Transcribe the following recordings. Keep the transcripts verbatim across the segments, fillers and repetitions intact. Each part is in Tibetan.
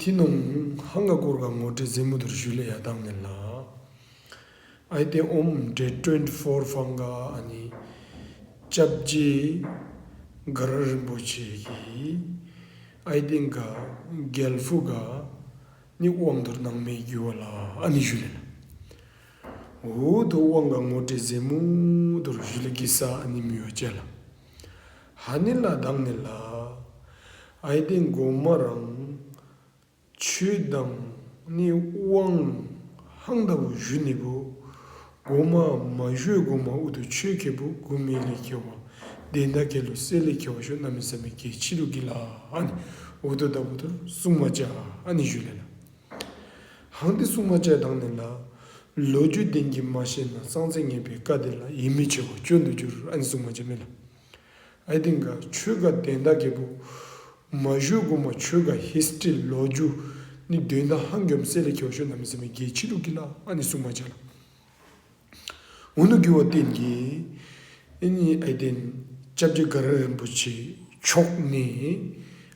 ཏེ་ནོང་ཧང་ག་སྐོར་ག་ངོ་སྤྲོད་ཟེ་མུ་དུར་ཞུ་ལེ་ཡ་དང་ནི་ལ། ཨའི་ཏེ་ཨོམ་ཌེ་ཊི་ཊུ་ཝེན་ཊི་ཕོར་ཕང་ག་ཨ་ནི་སྐྱབས་རྗེ་ག་ར་རིན་པོ་ཆེ་གི་ཨའི་ཏེ་ག་རྒྱལ་ཕུ་ག་ནི་དབང་དུར་གནང་མེ་གི་བ་ལ་ཨ་ནི་ཞུ་ལེ་ལ། འོ་དུ་དབང་ག་ངོ་སྤྲོད་ཟེ་མུ་དུར་ཞུ་ལེ་གི་ས་ཨ་ནི་མི་ཡོ་ཅེ་ལ། ཧ་ནི་ལ་དང་ནི་ལ། ཨའི་ཏེ་གོ་མ་རང་ཆོས་དང་ནི་དབང་ཧང་ད་བུ་ཞུ་ནི་བུ། གོ་མ་མ་ཞུ་གོ་མ་འུ་དུ་ཆོས་ཁེ་བུ་གུ་མེ་ལེ་ཁེ་བ། དེ་འདྲ་ཁེ་ལུ་སེ་ལེ་ཁེ་བ་ཞུ་ན་མི་ས་མི་ཁེ་ཆི་རུ་གི་ལ་ཨ་ནི་འུ་དུ་ད་བུ་དུ་གསུང་མ་ཅ་ཨ་ནི་ཞུ་ལེ་ལ། ཧང་ཏེ་གསུང་མ་ཅ་དང་ནི་ལ། ལོ་རྒྱུས་ལྡན་གྱི་མ་ཤེས་ན་གསང་ཚེ་ངེས་པའི་བཀའ་དེ་ལ་ཡིད་མི་ཆེས་པ་སྐྱོན་དུ་འགྱུར་ཨ་ནི་གསུང་མ་ཅ་མེ་ལ། ཨའི་ཏེ་ག་ཆོས་ག་དེ་འདྲ་ཁེ་བུ། མ་ཞུ་གོ་མ་ཆོས་ག་ཧིས་ཊི་རི་ལོ་རྒྱུས་ནི་དོན་དག་ཧང་གྱོམ་སེ་ལེ་ཁེ་བ་ཞུ་ན་མི་ས་མི་ཁེ་ཆི་རུ་གི་ལ་ཨ་ནི་གསུང་མ་ཅ་ལ། འུ་ནུ་གི་བ་བརྟེན་གི་ཨ་ནི་ཨའི་ཏེ་སྐྱབས་རྗེ་ག་ར་རིན་པོ་ཆེ་མཆོག་ནི་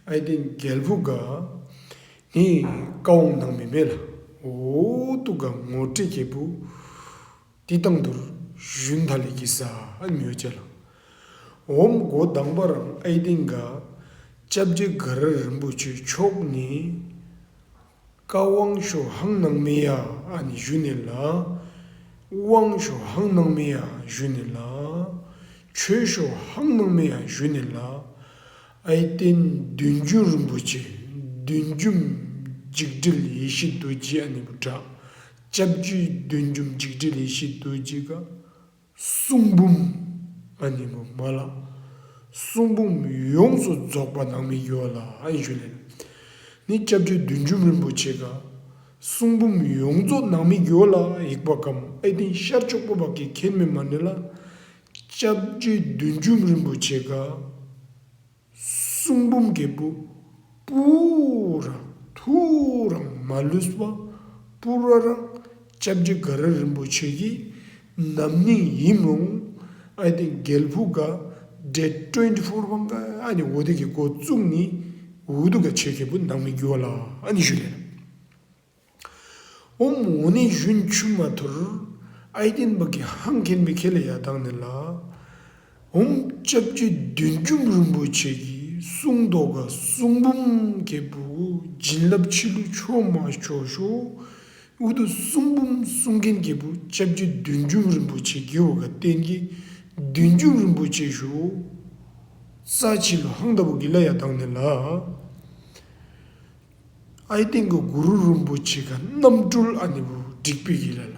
ཨའི་ཏེ་རྒྱལ་ཕུ་ག་ནི་བཀའ་དབང་གནང་མེ་མེ་ལ། འོ་དུ་ག་ངོ་སྤྲོད་ཁེ་བུ་ཏེ་དང་དུར་ཞུན་ཐ་ལེ་གི་ས་ཨ་ནི་མི་ཡོ་ཅེ་ལ། ཨོམ་གོ་དང་པ་རང་ཨའི་ཏེ་ག་སྐྱབས་རྗེ་ག་ར་རིན་པོ་ཆེ་མཆོག་ནི་བཀའ་དབང་ཤོ་ཧང་གནང་མེ་ཡ་ཨ་ནི་ཞུ་ནི་ལ། དབང་ཤོ་ཧང་གནང་མེ་ཡ་ཞུ་ནི་ལ། ཆོས་ཤོ་ཧང་གནང་མེ་ཡ་ཞུ་ནི་ལ། ཨའི་ཏེ་བདུད་འཇོམས་རིན་པོ་ཆེ་བདུད་འཇོམས་འཇིགས་བྲལ་ཡེ་ཤེས་རྡོ་རྗེ་ཨ་ནི་བུ་དྲག་སྐྱབས་རྗེ་བདུད་འཇོམས་འཇིགས་བྲལ་ཡེ་ཤེས་རྡོ་རྗེ་ག་གསུང་འབུམ་ཨ་ནི་བུ་མ་ལ། གསུང་འབུམ་ཡོངས་སུ་རྫོགས་པ་གནང་མི་ཡོ་ལ་ཨ་ནི་ཞུ་ལེ་ལ། ནི་སྐྱབས་རྗེ་བདུད་འཇོམས་རིན་པོ་ཆེ་ག་གསུང་འབུམ་ཡོངས་རྫོགས་གནང་མི་ཡོ་ལ་ཡིག་པ་གམ་ཨའི་ཏེ་ཤར་ཕྱོགས་པོ་བ་གི་ཁེན་མེ་མ་ནི་ལ། སྐྱབས་རྗེ་བདུད་འཇོམས་རིན་པོ་ཆེ་ག་གསུང་འབུམ་ཁེ་བུ་པུ་ར་ཐུ་རང་མ་ལུས་པ་པུ་ར་རང་སྐྱབས་རྗེ་ག་ར་རིན་པོ་ཆེ་གི་ནམ་ནིང་ཡིན་རུང་ཨའི་ཏེ་རྒྱལ་ཕུ་ག་ཌེ་ཊི་ཊུ་ཝེན་ཊི་ཕོར་ཕང་ག་ཨ་ནི་འོ་དེ་གི་གོ་བཙུགས་ནི་འུ་དུ་ག་ཆོས་ཁེ་བུ་གནང་མི་གི་བ་ལ་ཨ་ནི་ཞུ་ལེ་ལ། ཨོམ་འོ་ནི་ཞུན་ཆུ་མ་ཐུར་ཨའི་ཏེ་བ་གི་ཧང་ཁེན་མི་ཁེ་ལེ་ཡ་དང་ནི་ལ། ཨོམ་སྐྱབས་རྗེ་བདུད་འཇོམས་རིན་པོ་ཆེ་གི་གསུང་དོ་ག་གསུང་འབུམ་ཁེ་བུ་བྱིན་རླབས་ཆི་ལུ་ཆོ་མ་ཆོ་ཤོ། འུ་དུ་གསུང་འབུམ་གསུང་མཁན་ཁེ་བུ་སྐྱབས་རྗེ་བདུད་འཇོམས་རིན་པོ་ཆེ་གི་བ་ག་བརྟེན་གི་བདུད་འཇོམས་རིན་པོ་ཆེ་ཤོ། རྩ་ཆི་ལུ་ཧང་ད་བུ་གི་ལ་ཡ་དང་ནི་ལ། ཨའི་ཏེ་ག་གུ་རུ་རིན་པོ་ཆེ་ག་རྣམ་སྤྲུལ་ཨ་ནི་བུ་བསྒྲིགས་པའི་གི་ལ་ལ།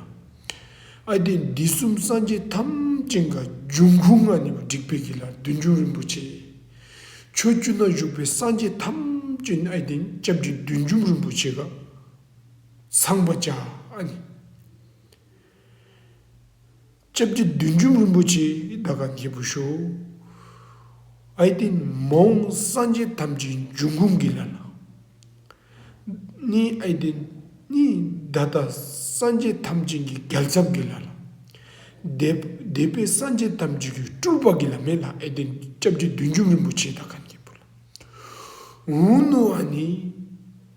ཨའི་ཏེ་འདི་གསུམ་སངས་རྒྱས་ཐམས་ཅད་ག་འབྱུང་ཁུངས་ཨ་ནི་བུ་བསྒྲིགས་པའི་གི་ལ་བདུད་འཇོམས་རིན་པོ་ཆེ། ཕྱོགས་བཅུ་ན་བཞུགས་པའི་སངས་རྒྱས་ཐམས་ཅད་ཨའི་ཏེ་སྐྱབས་རྗེ་བདུད་འཇོམས་རིན་པོ་ཆེ་ག་ཚང་པ་ཅ་ཨ་ནི། སྐྱབས་རྗེ་བདུད་འཇོམས་རིན་པོ་ཆེ་ད་ག་ཁེ་བུ་ཤོ། ཨའི་ཏེ་མ་འོངས་སངས་རྒྱས་ཐམས་ཅད་འབྱུང་ཁུངས་གི་ལ་ལ། ནི་ཨའི་ཏེ་ནི་ད་ལྟ་སངས་རྒྱས་ཐམས་ཅད་ཀྱི་རྒྱལ་ཚབ་གི་ལ་ལ། འདས་འདས་པའི་སངས་རྒྱས་ཐམས་ཅད་ཀྱི་སྤྲུལ་པ་གི་ལ་མེ་ལ་ཨའི་ཏེ་སྐྱབས་རྗེ་བདུད་འཇོམས་རིན་པོ་ཆེ་ད་ག་ཁེ་བུ་ལ། འུ་ནུ་ཨ་ནི།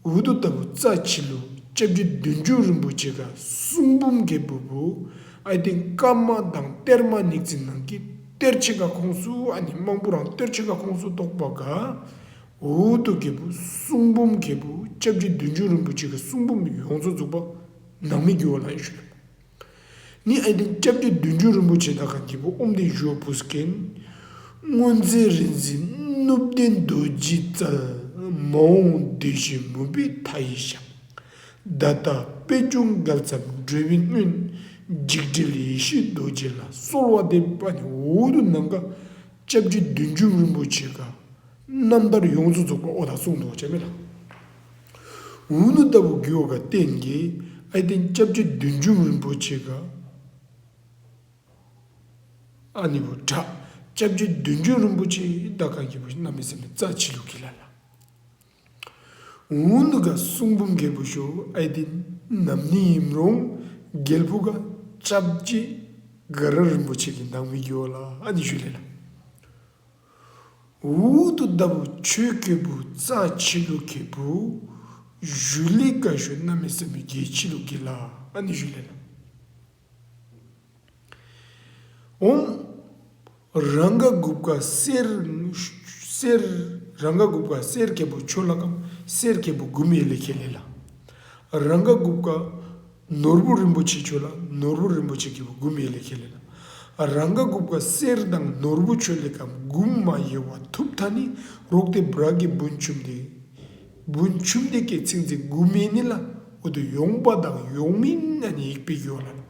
འུ་དུ་ལྟ་བུ་རྩ་ཆི་ལུ་སྐྱབས་རྗེ་བདུད་འཇོམས་རིན་པོ་ཆེ་ག་གསུང་འབུམ་གེ་བུ་བུ། ཨའི་ཏེ་བཀའ་མ་དང་གཏེར་མ་ཉིག་ཙི་ནང་གི་གཏེར་ཆེ་ག་ཁོངས་སུ་ཨ་ནི་མང་པོ་རང་གཏེར་ཆེ་ག་ཁོངས་སུ་གཏོགས་པ་ག་འུ་དུ་གེ་བུ་གསུང་འབུམ་གེ་བུ་སྐྱབས་རྗེ་བདུད་འཇོམས་རིན་པོ་ཆེ་ག་གསུང་འབུམ་ཡོངས་རྫོགས་རྫོགས་པ་ནང་མི་གི་བ་ལ་ཡི་ཞུ་ལ། ནི་ཨའི་ཏེ་སྐྱབས་རྗེ་བདུད་འཇོམས་རིན་པོ་ཆེ་ད་ག་ཁེ་བུ་ཨོམ་དེ་ཞུ་བ་བུ་སྐན། སྔོན་ཚེ་རིག་འཛིན་གནུབས་ལྡན་རྡོ་རྗེའི་རྩལ། མ་འོངས་བདེ་གཤེགས་མུན་པའི་མཐའ་ཡས་ཞབས། ད་ལྟ་པད་འབྱུང་རྒྱལ་ཚབ་འགྲོ་བའི་སྔོན། འཇིགས་བྲལ་ཡེ་ཤེས་རྡོ་རྗེ་ལ་གསོལ་བ་འདེབས་པ་ནི་འུ་དུ་ནང་ག་སྐྱབས་རྗེ་བདུད་འཇོམས་རིན་པོ་ཆེ་ག་རྣམ་ཐར་ཡོངས་སུ་རྫོགས་པ་ཨོ་ད་གསུང་དོ་ཅེས་མེ་ལ། འུ་ནུ་ལྟ་བུ་གི་བ་ག་བརྟེན་གི་ཨའི་ཏེ་སྐྱབས་རྗེ་བདུད་འཇོམས་རིན་པོ་ཆེ་ག་ཨ་ནི་བུ་དྲག་སྐྱབས་རྗེ་བདུད་འཇོམས་རིན་པོ་ཆེ་ད་ག་གི་བུ་ན་མི་སེམས་རྩ་ཆི་ལུ་གི་ལ་ལ། འུ་ནུ་ག་གསུང་འབུམ་གེ་བུ་ཤོ་ཨའི་ཏེ་ནམ་ནི་ཡིན་རུང་རྒྱལ་ཕུ་ག་སྐྱབས་རྗེ་ག་ར་རིན་པོ་ཆེ་གི་ནང་མི་གི་བ་ལ་ཨ་ནི་ཞུ་ལེ་ལ། འུ་དུ་ལྟ་བུ་ཆོས་གེ་བུ་རྩ་ཆི་ལུ་གེ་བུ་ ཞུ་ལེ་ཀ་ཞུ་གནམ་མེད་ས་མེད་གལ་ཆེ་ལུ་གི་ལ་ཨ་ནི་ཞུ་ལེ་ལ། ཨོམ། རང་ག་གུབ་ཀ་གསེར། གསེར། རང་ག་གུབ་ཀ་གསེར་ཁེ་པོ་ཆོ་ལ་ཀམ་གསེར་ཁེ་པོ་གུམ་ཡེ་ལེ་ཁེ་ལེ་ལ། རང་ག་གུབ་ཀ་ནོར་བུ་རིན་པོ་ཆེ་ཆོ་ལ་ནོར་བུ་རིན་པོ་ཆེ་ཁེ་པོ་གུམ་ཡེ་ལེ་ཁེ་ལེ་ལ། རང་ག་གུབ་ཀ་གསེར་དང་ནོར་བུ་ཆོ་ལེ་ཀམ་གུམ་མ་ཡེ་བ་ཐུབ་ཐ་ནི་རོག་ཏེ་བྲ་གི་བུན་ཆུམ་དེ། བུན་ཆུམ་དེ་ཀེ་ཚིང་ཚིང་གུ་མེ་ནི་ལ། འུ་དུ་ཡོང་པ་དང་ཡོང་མིན་ཨ་ནི་ཡིག་པི་ཡོ་ལ་ལ།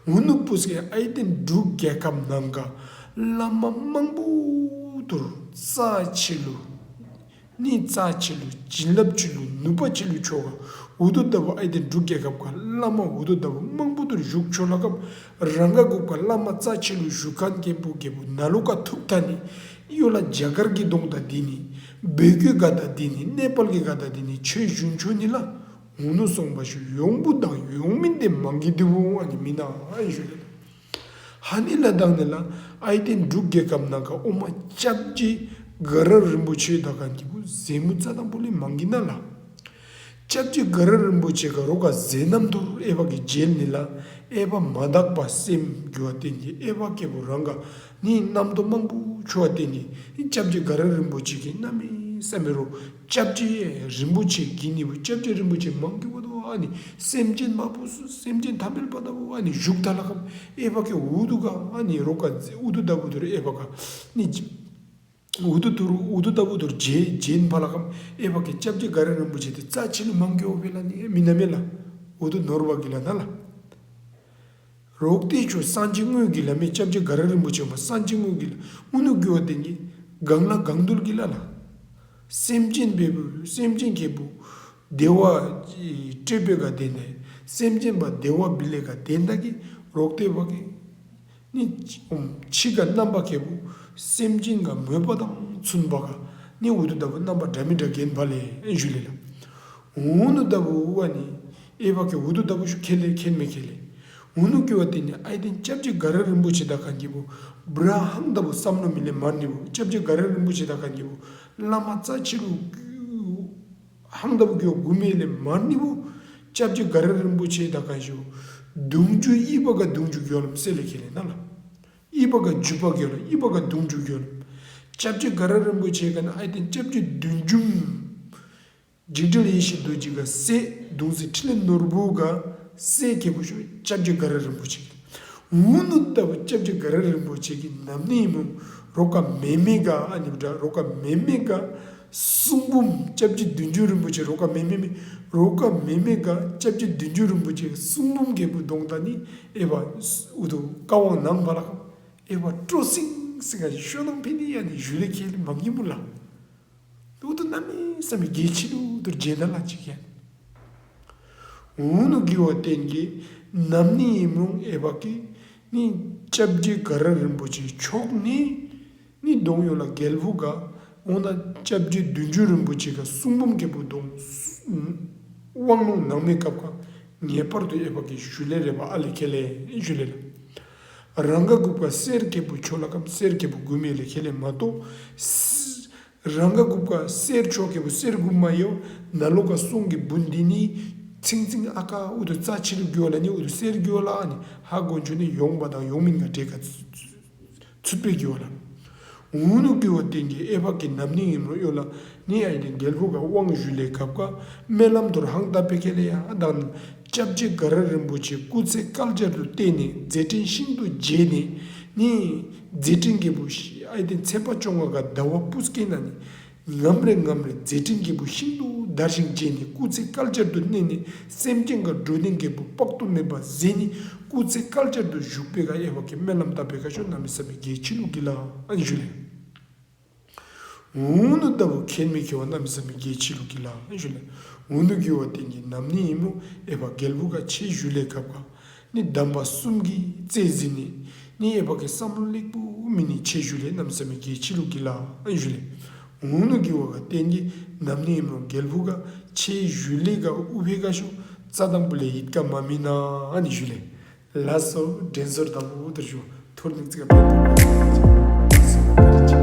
འུ་ནུ་པུས་ཀེ་ཨའི་ཏེན་འབྲུག་རྒྱལ་ཁབ་ནང་ག་བླ་མ་མང་པོ་དུར་རྩ་ཆེ་ལུ། ནི་རྩ་ཆེ་ལུ་བྱིན་རླབས་ཆེ་ལུ་ནུས་པ་ཆེ་ལུ་ཆོ་ག། འུ་དུ་ལྟ་བུ་ཨའི་ཏེན་འབྲུག་རྒྱལ་ཁབ་ག་བླ་མ་འུ་དུ་ལྟ་བུ་མང་པོ་དུར་བཞུགས་ཆོ་ལ་སྐབས། རང་ག་གུབ་ཀ་བླ་མ་རྩ་ཆེ་ལུ་བཞུགས་མཁན་ཀེ་པུ་ཀེ་པུ་ན་ལུ་ཀ་ཐུབ་ཐ་ནི། ཡོ་ལ་རྒྱ་གར་གི་གདོང་ད་དི་ནི། བོད་གི་ག་ད་དི་ནི་ནེ་པལ་གི་ག་ད་དི་ནི་ཆོས་ཞུན་ཆོ་ནི་ལ། འུ་ནུ་སོང་པ་ཞུ་ཡོང་བུ་དང་ཡོང་མིན་དེ་མང་གི་དེ་བུ་ཨ་ནི་མི་ན་ཨ་ནི་ཞུ་ལེ། ཧ་ནི་ལ་དང་ནི་ལ་ཨའི་ཏེན་འབྲུག་རྒྱལ་ཁབ་ནང་ག་ཨོ་མ་སྐྱབས་རྗེ་ག་ར་རིན་པོ་ཆེ་ད་ག་གི་བུ་ཟེ་མུ་རྩ་དང་པོ་ལི་མང་གི་ན་ལ། སྐྱབས་རྗེ་ག་ར་རིན་པོ་ཆེ་ག་རོ་ག་ཟེ་ནམ་དུར་ཨེ་བ་གི་རྗེལ་ནི་ལ་ཨེ་བ་མ་དག་པ་སེམས་རྒྱུ་བ་བརྟེན་གྱི་ཨེ་བ་ཀེ་བུ་རང་ག་ནི་རྣམ་རྟོག་མང་པོ་ཆོ་བ་བརྟེན་གྱི་ནི་སྐྱབས་རྗེ་ག་ར་རིན་པོ་ཆེ་གི་གནམ་མེད་ས་མེད་རོ་སྐྱབས་རྗེ་རིན་པོ་ཆེ་གི་ནི་བུ་སྐྱབས་རྗེ་རིན་པོ་ཆེ་མང་གི་བུ་དོ་ཨ་ནི་སེམས་ཅན་མ་བུ་སུ་སེམས་ཅན་ཐམ་པེལ་པ་ད་བུ་ཨ་ནི་བཞུགས་ད་ལ་ཁམ་ཨེ་བ་ཀེ་འུ་དུ་ག་ཨ་ནི་རོ་ག་འུ་དུ་ད་བུ་དུར་ཨེ་བ་ག་ནི། འུ་དུ་དུར་འུ་དུ་ལྟ་བུ་དུར་རྗེ་རྗེན་པ་ལ་ཀམ་ཨེ་བ་ཀེ་སྐྱབས་རྗེ་ག་ར་རིན་པོ་ཆེ་དེ་རྩ་ཆེ་ལུ་མང་གི་ཨོ་བེ་ལ་ནི་མི་ན་མེ་ལ། འུ་དུ་ནོར་བ་གི་ལ་ན་ལ། རོག་ཏེ་ཆོ་སངས་རྒྱས་དངོས་གི་ལ་མེ་སྐྱབས་རྗེ་ག་ར་རིན་པོ་ཆེ་མ་སངས་རྒྱས་དངོས་གི་ལ་འུ་ནུ་གི་བ་དེ་གི་གང་ལ་གང་འདུལ་གི་ལ་ལ། སེམས་ཅན་བེ་བུ་སེམས་ཅན་ཁེ་བུ་བདེ་བ་སྤྲོད་པེ་ག་དེ་ནས་སེམས་ཅན་པ་བདེ་བ་བི་ལེ་ག་དེ་ད་གི་རོག་ཏེ་བ་གི། ནི། འཆི་ཁ་རྣམ་པ་ཁེ་བུ། སེམས་ཅན་ག་མོས་པ་དང་མཚུན་པ་ག་ནི་འུ་དུ་ལྟ་བུ་རྣམ་པ་འདྲ་མི་འདྲ་རྒན་པ་ལས་ཨེ་ཞུ་ལེ་ལ། འུ་ནུ་ལྟ་བུ་ཨ་ནི། ཨེ་བ་ཀེ་འུ་དུ་ལྟ་བུ་ཞུ་ཁེ་ལེ་ཁེན་མེ་ཁེ་ལེ། འུ་ནུ་ཀེ་བ་དེ་ནི་ཨའི་ཏེན་སྐྱབས་རྗེ་ག་ར་རིན་པོ་ཆེ་ད་ག་གི་བུ། བྲ་ཧང་ལྟ་བུ་བསམ་བློ་མི་ལེ་མར་ནི་བུ་སྐྱབས་རྗེ་ག་ར་རིན་པོ་ཆེ་ད་ག་གི་བུ། བླ་མ་རྩ་ཆེ་ལུ། ཧང་ལྟ་བུ་གི་བུ་གུ་མེ་ལེ་མར་ནི་བུ། སྐྱབས་རྗེ་ག་ར་རིན་པོ་ཆེ་ད་ག་ཞུ། གདུང་རྒྱུད་ཨི་བ་ག་གདུང་རྒྱུད་གི་ལམ་སེ་ལེ་ཁེ་ལེ་ན་ལ། ཨི་བ་ག་རྒྱུད་པ་གི་ལམ་ཨི་བ་ག་གདུང་རྒྱུད་གི་ལམ། སྐྱབས་རྗེ་ག་ར་རིན་པོ་ཆེ་ག་ན་ཨའི་ཏེན་སྐྱབས་རྗེ་བདུད་འཇོམས། འཇིགས་བྲལ་ཡེ་ཤེས་རྡོ་རྗེ་ག་སེ་གདུང་སྲས་ཕྲིན་ལས་ནོར་བུ་ག་སེ་ཁེ་བུ་ཞུ་སྐྱབས་རྗེ་ག་ར་རིན་པོ་ཆེ། འུ་ནུ་ལྟ་བུ་སྐྱབས་རྗེ་ག་ར་རིན་པོ་ཆེ་གི་ནམ་ནི་ཡིན་མོ་རོ་ག་མེ་མེ་ག་ཨ་ནི་བྲ་རོ་ག་མེ་མེ་ག་གསུང་འབུམ་སྐྱབས་རྗེ་བདུད་འཇོམས་རིན་པོ་ཆེ་རོ་ག་མེ་མེ་མེ་རོ་ག་མེ་མེ་ག་སྐྱབས་རྗེ་བདུད་འཇོམས་རིན་པོ་ཆེ་གསུང་འབུམ་ཁེ་བུ་གདོང་ད་ནི་ཨེ་བ་འུ་དུ་བཀའ་དབང་གནང་བ་ལ་ཨེ་བ་སྤྲོ་སིང་སིང་ག་ཞུ་ཤོ་ནང་ཕི་ནི་ཡ་ནི་ཞུ་ལེ་ཁེ་ལེ་མ་གི་མོ་ལ། འུ་དུ་གནམ་མེད་ས་མེད་གལ་ཆེ་ལུ་དུར་རྗེན་ད་ལ་ཅིག་ཡ། འུ་ནུ་གི་བ་བརྟེན་གི་ནམ་ནི་ཡིན་མོ་ཨེ་བ་ཀི་ནི་སྐྱབས་རྗེ་ག་ར་རིན་པོ་ཆེ་མཆོག་ནི་ནི་གདོང་ཡོ་ལ་རྒྱལ་བུ་ག་འོ་ན་སྐྱབས་རྗེ་བདུད་འཇོམས་རིན་པོ་ཆེ་ག་གསུང་འབུམ་ཁེ་བུ་གདོང་དབང་ལུང་ནང་མེ་སྐབས་ག་ངེས་པར་དུ་ཨེ་བ་ཀི་ཞུ་ལེ་རེ་བ་ཨ་ལེ་ཁེ་ལེ་ཞུ་ལེ་ལ། རང་ག་གུབ་ག་གསེར་ཁེ་བུ་ཆོ་ལ་ཀམ་གསེར་ཁེ་བུ་གུ་མེ་ལེ་ཁེ་ལེ་མ་གཏོགས། རང་ག་གུབ་ག་གསེར་ཆོ་ཁེ་བུ་གསེར་གུ་མ་ཡོ། ན་ལོ་ག་སོང་གི་བུན་འདི་ནི། ཚིང་ཚིང་ཨ་ཀ་འུ་དུ་རྩ་ཆེ་ལུ་གྱོ་ལ་ནི་འུ་དུ་གསེར་གྱོ་ལ་ཨ་ནི་ཧ་གོ་ཆུ་ནི་ཡོང་བ་དང་ཡོང་མིན་ག་འབྲེལ་ག་ཚུད་པའི་གྱོ་ལ། འུ་ནུ་གྱོ་བ་བརྟེན་གྱི་ཨེ་བ་ཀི་ནམ་ནི་ཡིན་རོ་ཡོ་ལ་ནི་ཨ་ནི་རྒྱལ་བུ་ག་དབང་ཞུ་ལེ་གབ་ག་སྨོན་ལམ་དུར་ཧང་ད་པེ་ཁེ་ལེ་ཡ་ཨ་དང་ནི། སྐྱབས་རྗེ་ག་ར་རིན་པོ་ཆེ་སྐུ་ཚེ་བསྐལ་བརྒྱར་དུ་བརྟན་ནས་མཛད་འཕྲིན་ཤིན་ཏུ་རྒྱས་ནས་ནི། མཛད་འཕྲིན་རྒྱས་པོ་ཤི་ཨའི་ཏེ་ཚེ་དཔག་བཅོ་ལྔ་ག་ཟླ་བ་སྤུ་སྐེ་ན་ནི། ངམ་རེ་ངམ་རེ་མཛད་འཕྲིན་རྒྱས་པོ་ཤིན་ཏུ་དར་ཞིང་རྒྱས་ནས་སྐུ་ཚེ་བསྐལ་བརྒྱར་དུ་གནས་ནས་སེམས་ཅན་ག་འགྲོ་དོན་རྒྱས་པོ་དཔག་ཏུ་མེད་པ་མཛད་ནས་སྐུ་ཚེ་བསྐལ་བརྒྱར་དུ་བཞུགས་པའི་ག་ཨེ་བ་ཀི་སྨོན་ལམ་བཏབ་པའི་ག་ཤོ་གནམ་མེད་ས་མེད་གལ་ཆེ་ལུ་གི་ལ་ཨ་ནི་ཞུ་ལེ། འུ་ནུ་ལྟ་བུ་ཁེན་མི་ཁེ་བ་གནམ་མེད་ས་མེད་གལ་ཆེ་ལུ་གི་ལ་ཨ་ནི་ཞུ་ལེ། འུ་ནུ་གི་བ་བརྟེན་གྱི་ནམ་ནི་ཡིན་མོ་ཨེ་བ་རྒྱལ་བུ་ག་ཆེ་ཞུ་ལེ་གབ་ག་ནི་གདམས་པ་གསུམ་གྱི་རྩེ་ཟིན་ནི་ནི་ཨེ་བ་ཀི་བསམ་བློ་ལེགས་པོ་མི་ནི་ཆེ་ཞུ་ལེ་གནམ་མེད་ས་མེད་གལ་ཆེ་ལུ་གི་ལ་ཨ་ནི་ཞུ་ལེ། འུ་ནུ་གི་བ་ག་བརྟེན་གྱི་ནམ་ནི་ཡིན་མོ་རྒྱལ་བུ་ག་ཆེ་ཞུ་ལེ་ག་ཨུ་བེ་ག་ཤོ་རྩ་དང་པོ་ལེ་ཡིད་ཀ་མ་མི་ན་ཨ་ནི་ཞུ་ལེ། ལགས་སོ་དྲན་གསོ་དང་པོ་དེར་ཞུ། ཐོར་ནི་ཙི་ག་བེད་དུ་ལགས་སོ།